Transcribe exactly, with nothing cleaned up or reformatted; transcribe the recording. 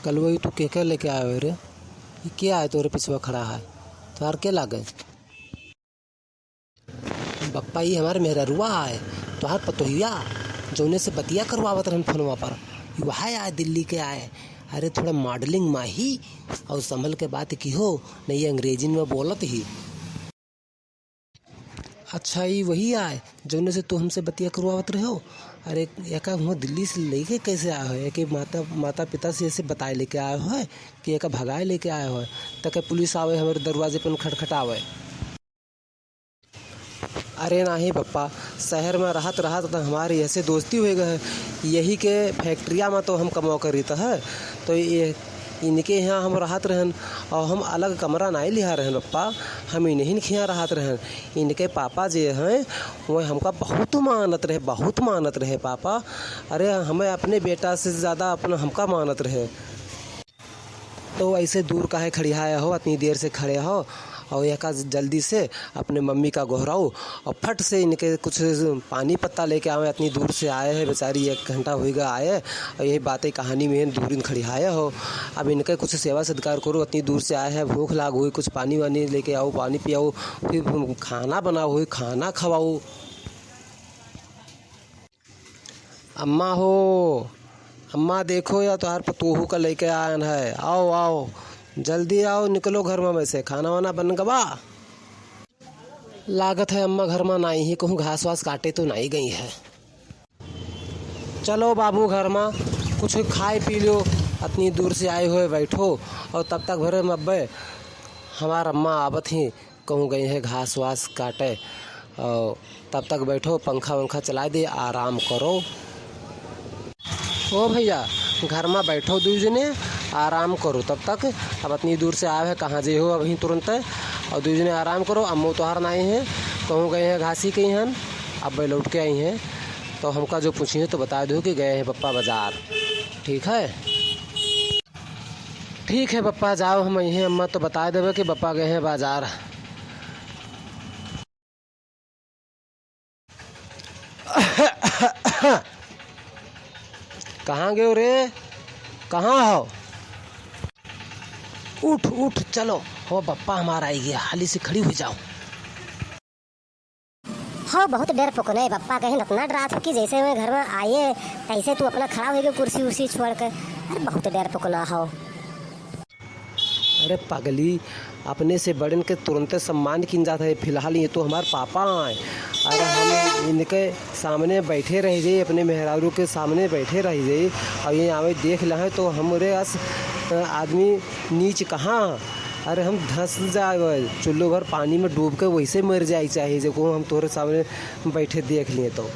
कलुआ, ई तू केके लेके आयो है रे? ई के आए तोरे पिछवा खड़ा है? तोहार के लागे? बप्पा, ई हमार मेहररुआ आए, तोहार पतोहिया, जौने से बतिया करवावत रहन फोनवा पर, ई वहाँ आए, दिल्ली के आए। अरे, थोड़ा modeling मा ही और संभल के बात की हो, नहीं अंग्रेजी में बोलत ही। अच्छा, ई वही आए, जौने से तू हमसे बतिया करवावत रहे हो? अरे, एका हुआ दिल्ली से लेके कैसे आए हो? एके माता, माता पिता से ऐसे बताए लेके आए हो कि एका भगाए लेके आए हो? तके पुलिस आवे, हमारे दरवाजे पर खटखटावे। अरे नाही बप्पा, शहर में रहत रहत तो हमारी ऐसे दोस्ती हुए गए है। यही के फैक्ट्रिया में तो हम कमाओ करीत है, तो ये इनके यहाँ हम रहत रहन और हम अलग कमरा नाई लिहा रहन बप्पा, हम इन्हीं के यहाँ रहत रहन। इनके पापा जे हैं, वह हमका बहुत मानत रहे, बहुत मानत रहे पापा। अरे, हमें अपने बेटा से ज़्यादा अपना हमका मानत रहे। तो ऐसे दूर काहे खड़ियाए हो, इतनी देर से खड़े हो, और एका जल्दी से अपने मम्मी का गोहराओ और फट से इनके कुछ पानी पत्ता लेके आवे। इतनी दूर से आए हैं बेचारी, एक घंटा होइगा आए, और यही बातें कहानी में दूरिन खड़ियाए हो। अब इनके कुछ सेवा सत्कार करो, इतनी दूर से आए हैं, भूख लाग हुई, कुछ पानी वानी लेके आओ, पानी पियाओ, फिर खाना बनाओ, हुई खाना खवाओ। अम्मा हो, अम्मा देखो या तोहार पतोहू का लेके आयन है, आओ आओ, जल्दी आओ, निकलो घर में से, खाना वाना बन गवा। लागत है अम्मा घर में नाई ही, कहूँ घास वास काटे तो नाई गई है। चलो बाबू घर में कुछ खाए पी लो, इतनी दूर से आए हुए बैठो, और तब तक भरे मब्बे हमार अम्मा आवत ही, कहूँ गई है घास वास काटे, और तब तक बैठो, पंखा वंखा चलाए दे, आराम करो। ओ भैया, घर में बैठो दुई जने, आराम करो तब तक। अब इतनी दूर से आए है, कहाँ जे हो अभी तुरंत, और दुई जने आराम करो। अम्मो तोहार नाई है, कहूँ गए हैं घासी कहीं हन, अब लौट के आई हैं, तो हमका जो पूछी है तो बता दो कि गए हैं पप्पा बाजार, ठीक है? ठीक है पप्पा, जाओ हम यहीं, अम्मा तो बता देवे कि पप्पा गए हैं बाजार। कहाँ गयो रे, कहाँ हो? उठ उठ, चलो, हो पप्पा हमारा आई गया, हाली से खड़ी हो जाओ। हो, बहुत डर पकने बप्पा, कहीं इतना डरात हो कि जैसे मैं घर में आए, तैसे तू अपना खड़ा हो गए कुर्सी उर्सी छोड़ के। अरे, बहुत डर पकना हो। अरे पगली, अपने से बड़न के तुरंते सम्मान किन जात है। फिलहाल ये तो हमार पापा आए, अरे हम इनके सामने बैठे रह जाई, अपने मेहरारू के सामने बैठे रह जाई, और ये आवे देख लहे तो हमरे अस आदमी नीच कहाँ। अरे हम धंस जाए, चुल्लो भर पानी में डूब के वैसे मर जाए चाहे, जे को हम तोहरे सामने बैठे देख लिए तो।